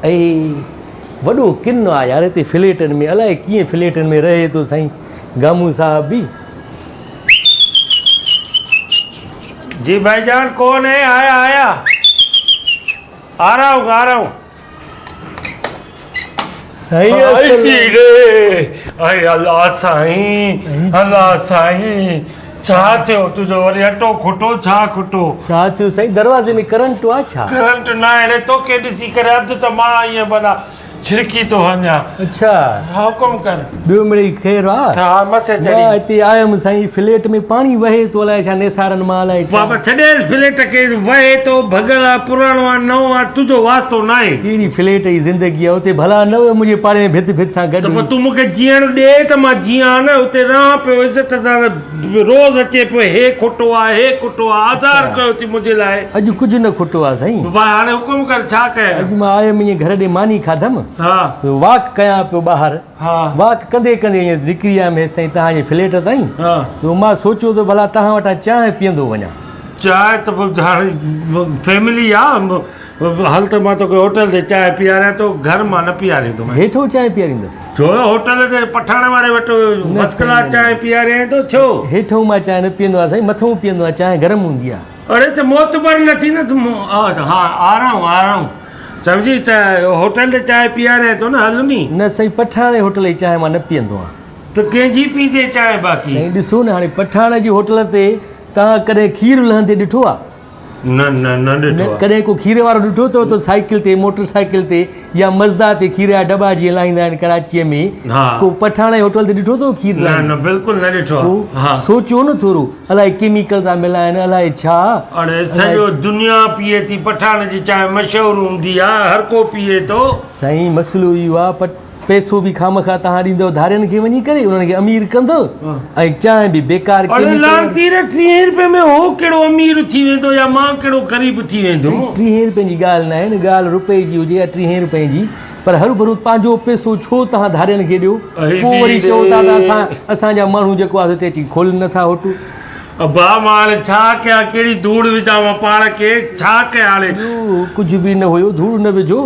اي وڏو ڪن آ يار هتي فليٽن ۾ الائي ڪيئن فليٽن ۾ رهي ٿو سائين گامون صاحب به. جي ڀائي جان ڪون هي آيا آيا آ رها هون آ رها هون. سائين اصل اي الله سائين الله سائين ڇا ٿيو تنهنجو وري اٽو کٽو ڇا کٽو ڇا ٿيو سائين دروازي ۾ ڪرنٽ آ ڇا ڪرنٽ نه آهي توکي ڏسي ڪري اڌ ته مان ائين ڀلا ڇرڪي ٿو وڃان. اڇا. حڪم ڪر. ٻيو مڙئي خير آ. ها مٿي چڙهي. مان هتي آيم سائين فليٽ ۾ پاڻي وهي ٿو الائي ڇا نيسارن مان الائي ڇا. بابا ڇڏيس فليٽ کي وهي ٿو ڀڳل آ پراڻو آ نئون آ تنهنجو واسطو ناهي. ڪهڙي فليٽ جي زندگي آ اتي ڀلا نه ويو منهنجي پاڙي ۾ ڀت ڀت سان گڏ. ته پوء تون مون کي جيئڻ ڏي ته مان جيئان نه اتي رهان پيو عزت سان روز اچي پيو هي کٽو آ هي کٽو آ آزار ڪيو ٿي منهنجي لاء. اڄ ڪجهه نه کٽو آ سائين. بابا هاڻي حڪم ڪر ڇا ڪيان. اڄ مان آيم ائين گهر ڏي ماني کاڌم. ها. واڪ ڪيان پيو ٻاهر. ها. واڪ ڪندي ڪندي ائين نڪري آيم هيس سائين توهان جي فليٽ تائين. ها. ته مان سوچيو ته ڀلا توهان وٽان چانهه پيئندو وڃان. چانهه ته پوء هاڻي فيملي آ هل ته مان توکي هوٽل تي چانهه پياريان ٿو گهر مان نه پياريندومانء. هيٺو چانهه پياريندو. ڇو هوٽل تي پٺاڻ واري وٽ فرسٽ ڪلاس چانهه پياريائين ٿو ڇو؟ هيٺئون مان چانهه نه پيئندو آهيان سائين مٿئون پيئندو آهيان چانهه گرم هوندي آهي. اڙي ته معتبر نه ٿي نه ها آرام آرام سمجهي ته هوٽل تي چانهه پياريائين ٿو نه هل ني. نه سائين پٺاڻ جي هوٽل جي چانهه مان نه پيئندو آهيان. ته ڪنهن جي پيئندين چانهه باقي؟ سائين ڏسو نه هاڻي پٺاڻ جي هوٽل تي توهان ڪڏهن کير لهندي ڏٺو آهي؟ نه نه نه ڏٺو آ. ڪڏهن ڪو کير وارو ڏٺو اٿو ته سائيڪل تي موٽر سائيڪل تي يا مزدا تي کير جا ڊٻا جيئن لاهيندا آهن ڪراچيء ۾ ڪو پٺاڻ جي هوٽل تي ڏٺو اٿو کير نه نه بلڪل نه ڏٺو آ. سوچيو نه ٿورو الائي ڪيميڪل ٿا ملائن الائي ڇا. اڙي سڄو دنيا پيئي ٿي پٺاڻ جي چانهه مشهور هوندي آ هر ڪو پيئي ٿو. سائين مسئلو اهو آ پئسو به خامخواه توهان ڏيندؤ ڌارين کي وڃي ڪري انهن کي امير ڪندؤ ۽ چانهه به بيڪار اڙي ڪيميڪل واري. لعنتي ري ٽيهين روپين ۾ هو ڪهڙو امير ٿي ويندو يا مان ڪهڙو غريب ٿي ويندم. سائين ٽيهين روپين جي ڳالهه ناهي نه ڳالهه روپئي جي هجي يا ٽيهين روپين جي پر هروڀرو پنهنجو پئسو ڇو توهان ڌارين کي ڏيو پوء وري چئو ٿا ته اسان اسان جا ماڻهو جيڪو آهي هتي اچي کولين نٿا هوٽل. ابا مان هاڻي ڇا ڪيان ڪهڙي ڌوڙ وجهان مان پاڻ کي ڇا ڪيان هاڻي. ٻيو ڪجهه به نه هيو ڌوڙ نه وجهو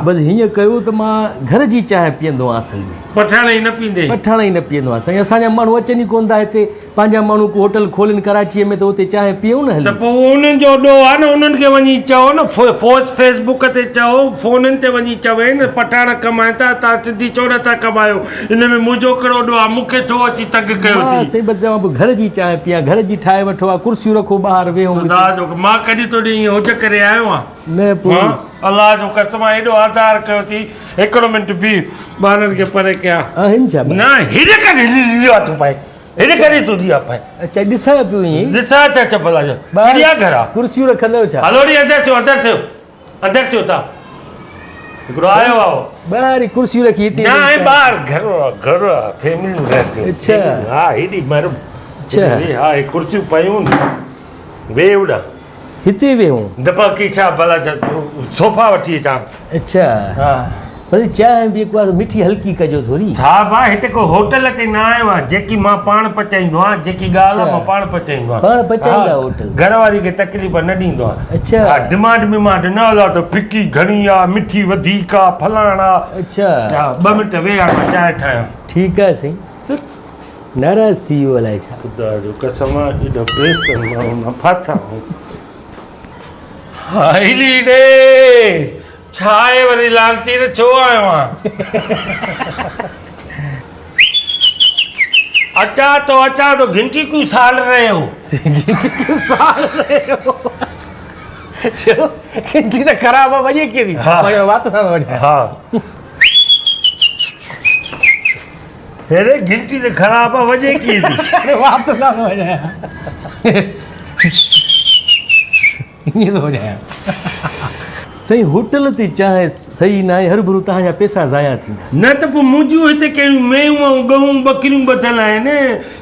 بس هيئن ڪيو ته مان گهر جي چانهه پيئندو آهيان اصل ۾. پٺاڻ ئي نه پيئندين. پٺاڻ ئي نه پيئندو آهيان سائين اسان جا ماڻهو اچن ئي ڪونه ٿا هتي پنهنجا ماڻهو ڪو هوٽل کولين ڪراچيء ۾ ته اتي چانهه پيئون نه هلي. ته پوء انهن جو ڏوهه آهي نه انهن کي وڃي چئو نه فوس بڪ تي چئو فونن تي وڃي چوين پٺاڻ ڪمائن ٿا توهان سنڌي ڇو نه ٿا ڪمايو. ان ۾ منهنجو ڪهڙو ڏوهه آ، مون کي ڇو اچي تنگ ڪيو مان ٿي؟ سائين بس چوان پيو گهر جي چانهه پيان، گهر جي ٺاهي وٺو آ، ڪرسيون رکو ٻاهر ويهون خدا جو مان ڪڏهن تو ڏي ائين هج ڪري آيو آن؟ نه پوء. ها الله جو قسم آ ايڏو آزار ڪيو ٿي، هڪڙو منٽ بيهه ٻارن کي پري ڪيان. آهن ڇا ٻار؟ نه هيڏي ڪڏهن ليئا ٿو پائي، هيڏي ڪڏهن ٿو ليئا پائي. اڇا ڏسان پيو ائين. ڏسان ڇا ڇا ڀلا جو چڙيا گهر آ. ڪرسيون رکندؤ ڇا؟ هلو ڙي اندر ٿيو اندر ٿيو. اندر ٿيو تان هڪڙو آيو آ ٻاهر ئي ڪرسي رکي هتي نه آهي ٻاهر گهر آ گهر آ فيمليون رهن ٿيون اڇا ها هيڏي مر اڇا ها هي ڪرسيون پيون وي اڏا هتي ويهون دبا ڪي ڇا ڀلا صوفا وٺي اچان اڇا ها وري چانهه به هڪ بار مٺي هلڪي ڪجو ٿوري. ڇا ڀاء هتي ڪو هوٽل تي نه آيو آهيان جيڪي مان پاڻ پچائيندو آهيان جيڪي ڳالهه آهي مان پاڻ پچائيندو آهيان. پاڻ پچائيندا هوٽل. گهر واري کي تڪليف نه ڏيندو آهيان. اڇا. ها ڊمانڊ ممانڊ نه هلا ته ڦڪي گهڻي آ مٺي وڌيڪ آ فلاڻ آ. اڇا. ها ٻه منٽ ويهه هاڻ مان چانهه ٺاهيان. ٺيڪ آهي سائين. ناراض ٿي ويو الائي ڇا. خدا جو قسم آ ايڏو پيس مان ڦاٿا آهيان. هلي ڙي. ڇا آهي وري لعنتي ري ڇو آيو آن. اچان ٿو اچان ٿو گهنٽي ڪيون سال رهي هو. گهنٽي ڪيون سال رهي هو. ڇو گهنٽي ته خراب آ وڄي ڪيئن ٿي. ها وات سان وڄائي. ها. هيري گهنٽي ته خراب آ وڄي ڪيئن ٿي. وات سان وڄائي. ائين ٿو وڄايان. سائين هوٽل تي چانهه صحيح ناهي هرڀرو توهان جا پئسا ضايع ٿيندا. نه ته پوء منهنجيون هتي ڪهڙيون مينهون ۽ ڳئون ٻڪريون ٻڌل آهن.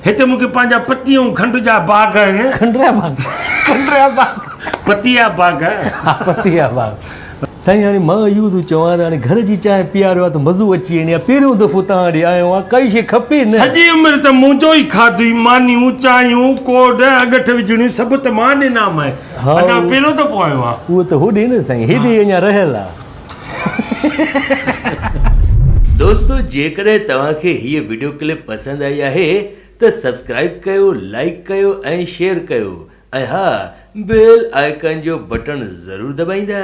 هتي مون کي پنهنجا پتي ۽ کنڊ جا باغ آهن. کنڊ جا باغ کنڊ جا باغ. پتي جا باغ. ها پتي جا باغ. سائين هاڻي مان اهو ٿو چوان ته هاڻي گهر جي چانهه پياريو آهي ته مزو اچي ويندي آهي پهريون دفعو توهان ڏي آيو آهيان ڪائي شيء کپي نه. سڄي عمر ته منهنجو ئي کاڌوئي مانيون چانهيون ڪوڏ اڳٺ وجهڻيون سڀ ته مان ڏنامانء اڃا پهريون دفعو آيو آهيان. اهو ته هوڏي نه سائين هيڏي اڃا رهيل آهي. دوستو جيڪڏهن توهان کي هيء وڊيو ڪلپ پسند آئي آهي ته سبسڪرائيب ڪيو لائيڪ ڪيو ۽ شيئر ڪيو ۽ ها بيل آئيڪن جو بٽڻ ضرور دٻائيندا.